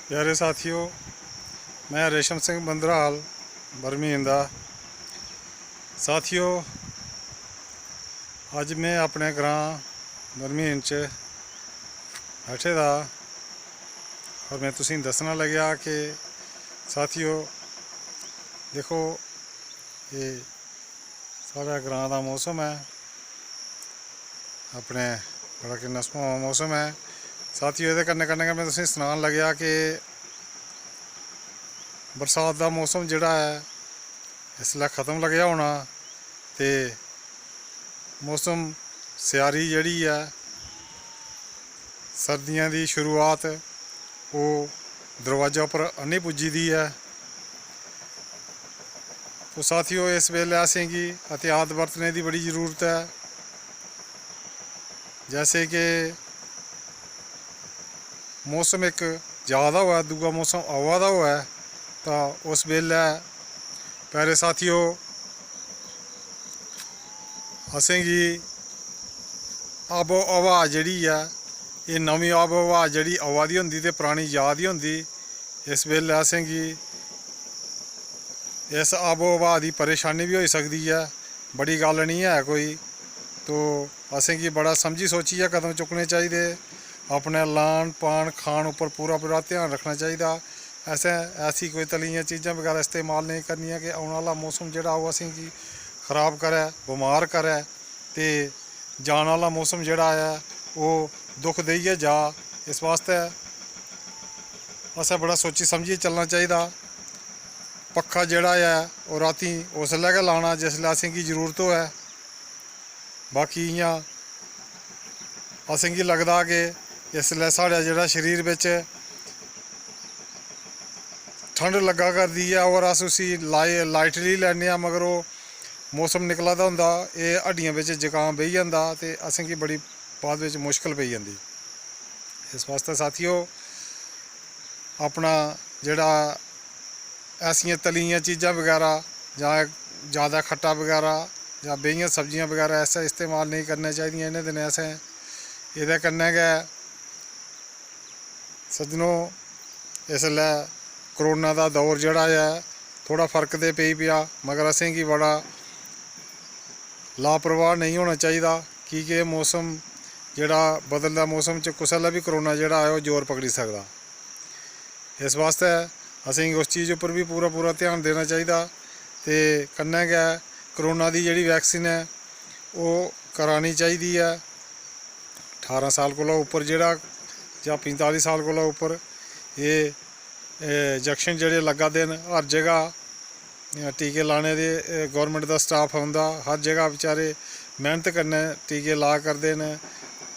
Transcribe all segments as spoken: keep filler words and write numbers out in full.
प्यारे साथियो, में रेशम सिंह बंदराल, बरमीन दा। साथियो, अज्ज में अपने ग्रांऽ बरमीन च बैठे दा और में तुसेंगी दस्सना लगेआ कि साथियो, दिक्खो, एह् साढ़े ग्रांऽ दा मौसम ऐ, अपने बड़ा किन्ना सुहामां मौसम ऐ। साथियो, एह्दे कन्नै कन्नै गै में तुसेंगी सनान लगेआ कि बरसात दा मौसम जेह्ड़ा ऐ, इसलै ख़त्म लगेआ होना ते मौसम स्यारी जेह्ड़ी ऐ, सर्दियें दी शुरुआत, ओह् दरोआजे उप्पर आह्नी पुज्जी दी ऐ। तो साथियो, इस बेल्लै असेंगी एहतियात बरतने दी बड़ी जरूरत ऐ। जैसे कि मौसम इक जा दा होऐ, दूआ मौसम आवा दा होऐ, तां उस बेल्लै, प्यारे साथियो, असेंगी आबो हवा जेह्ड़ी ऐ, एह् नमीं आबो हवा जेह्ड़ी आवा दी होंदी ते परानी जा दी होंदी, इस बेल्लै असेंगी इस आबो हवा दी परेशानी बी होई सकदी ऐ, बड़ी गल्ल निं ऐ कोई। तो असेंगी बड़ा समझी सोचियै कदम चुक्कने चाहिदे, अपने लान पान खान उप्पर पूरा पूरा ध्यान रक्खना चाहिदा। असें ऐसी कोई तली दियां चीज़ां बगैरा इस्तेमाल नेईं करनियां कि औने आह्ला मौसम जेह्ड़ा ओह् असेंगी खराब करै, बमार करै ते जाने आह्ला मौसम जेह्ड़ा ऐ ओह् दुख देइयै जा। इस बास्तै असें बड़ा सोची समझियै चलना चाहिदा। पक्खा जेह्ड़ा ऐ ओह् रातीं उसलै गै लाना जिसलै असेंगी जरूरत होऐ। बाकी इ'यां असेंगी लगदा कि इसलै साढ़े जेह्ड़ा शरीर बिच ठंड लग्गा करदी ऐ और अस उसी लाई-, लाइटली लैन्ने आं, मगर ओह् मौसम निकला दा होंदा, एह् हड्डियें बिच जकाम बेही जंदा ते असेंगी बड़ी बाद बिच मुश्कल पेई जंदी। इस बास्तै साथियो, अपना जेह्ड़ा ऐसियां तली दियां चीज़ां बगैरा जां ज़्यादा खट्टा बगैरा जां बेहियां सब्जियां बगैरा ऐसा इस्तेमाल नेईं करना चाहिदियां इ'नें दिनें असें। एह्दे कन्नै गै सज्जनो, इसलै कोरोना दा दौर जेह्ड़ा ऐ, थोह्ड़ा फर्क ते पेई पेआ, मगर असेंगी बड़ा लापरवाह नेईं होना चाहिदा, की के मौसम जेह्ड़ा बदलदा, मौसम च कुसलै बी कोरोना जेह्ड़ा ऐ, ओह् जोर पकड़ी सकदा। इस बास्तै असेंगी उस चीज़ उप्पर बी पूरा पूरा ध्यान देना चाहिदा। ते कन्नै गै कोरोना दी जेह्ड़ी वैक्सीन ऐ, ओह् करानी चाहिदी ऐ। ठारां साल कोला उप्पर जेह्ड़ा जां पंजताली साल कोला उप्पर एह्, एह् इंजैक्शन जेह्ड़े लग्गा दे न हर जगह, टीके लाने दे, एह् गौरमैंट दा स्टाफ औंदा हर जगह, बेचारे मैह्नत कन्नै टीके ला करदे न।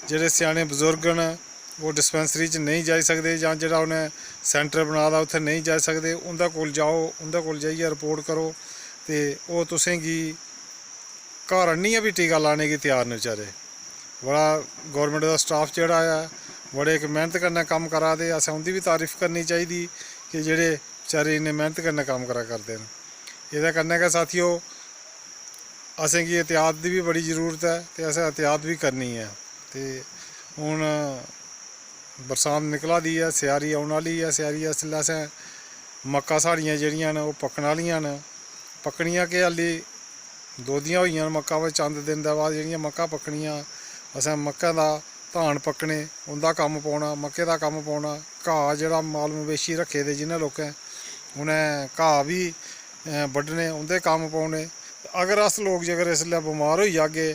जेह्ड़े स्याने बजुर्ग न, ओह् डिस्पैंसरी च नेईं जाई सकदे जां जेह्ड़ा उ'नें सैंटर बनाए दा उत्थै नेईं जाई सकदे, उं'दे कोल जाओ, उं'दे कोल जाइयै रपोर्ट करो ते ओह् तुसेंगी घर आह्नियै बी टीका लाने गी त्यार न बेचारे। बड़ा गौरमैंट दा स्टाफ जेह्ड़ा ऐ, बड़े इक मैह्नत कन्नै कम्म करा दे, असें उं'दी बी तारीफ करनी चाहिदी कि जेह्ड़े बेचारे इन्ने मैह्नत कन्नै कम्म करा करदे न। एह्दे कन्नै गै साथियो, असेंगी एह्तियात दी बी बड़ी जरूरत ऐ ते असें एह्तियात बी करनी ऐ। ते हून बरसांत निकला दी ऐ, स्यारी औने आह्ली ऐ। स्यारी इसलै असें मक्कां साढ़ियां जेह्ड़ियां न, ओह् पक्कने आह्लियां न। पक्कनियां केह्, हाल्ली दोह्दियां होई गेइयां न मक्कां, पर चंद दिन दे बाद जेह्ड़ियां मक्कां पक्कनियां, असें मक्कें दा धान पक्कने, उं'दा कम्म पौना, मक्कें दा कम्म पौना, घाऽ जेह्ड़ा माल मवेशी रक्खे दे जि'नें लोकें, उ'नें घाऽ बी, अ, बड्ढने, उं'दे कम्म पौने। अगर अस लोक जेकर इसलै बमार होई जागे,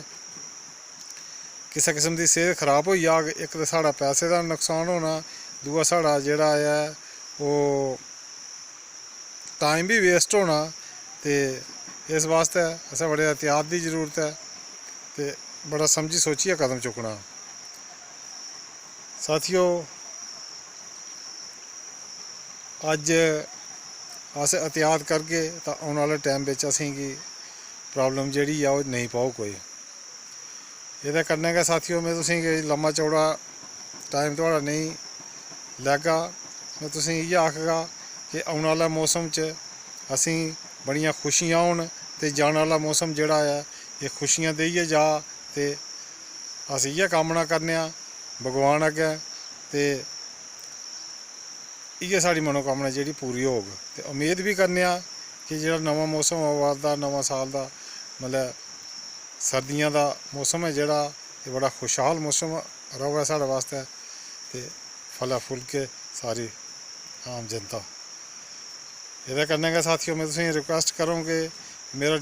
किसै किस्म दी सेह्त खराब होई जाग, इक ते साढ़ा पैसे दा नकसान होना, दूआ साढ़ा जेह्ड़ा ऐ ओह् टाइम बी वेस्ट होना। ते इस बास्तै असें बड़े एह्तियात दी जरूरत ऐ ते बड़ा समझी सोचियै कदम चुक्कना। साथियो, अज्ज अस एह्तियात करगे तां औने आह्ले टैम बिच असेंगी प्राब्लम जेह्ड़ी ऐ ओह् नेईं पौग कोई। एह्दे कन्नै गै साथियो, में तुसेंगी लम्मा चौड़ा टाइम थुआढ़ा नेईं लैगा। में तुसेंगी इ'यै आखगा कि औने आह्ले मौसम च असेंगी बड़ियां खुशियां होन ते जाने आह्ला मौसम जेह्ड़ा ऐ, एह् खुशियां देइयै जा। ते अस इ'यै कामना करने आं भगवान अग्गें। ते इ'यै साढ़ी मनोकामना जेह्ड़ी पूरी होग। ते उम्मीद बी करने आं कि जेह्ड़ा नमां मौसम आवा दा, नमां साल दा, मतलब सर्दियां दा मौसम ऐ जेह्ड़ा, एह् बड़ा खुशहाल मौसम र'वै साढ़े बास्तै ते फलै फुलके सारी आम जनता। एह्दे कन्नै गै साथियो, में तुसेंगी रिक्वेस्ट करङ कि मेरा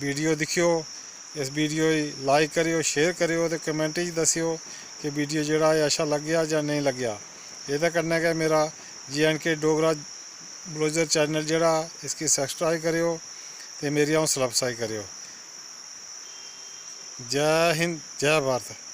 वीडियो दिक्खेओ, इस वीडियो गी लाइक करेओ, शेयर करेओ ते कमेंट च दस्सेओ कि वीडियो जेह्ड़ा ऐ अच्छा लग्गेआ जां नेईं लग्गेआ। एह्दे कन्नै गै मेरा जे and K Dogra blogger channel जेह्ड़ा, इसगी सब्सक्राइब करेओ ते मेरी हौसला अफजाई करेओ। जै हिंद, जै भारत।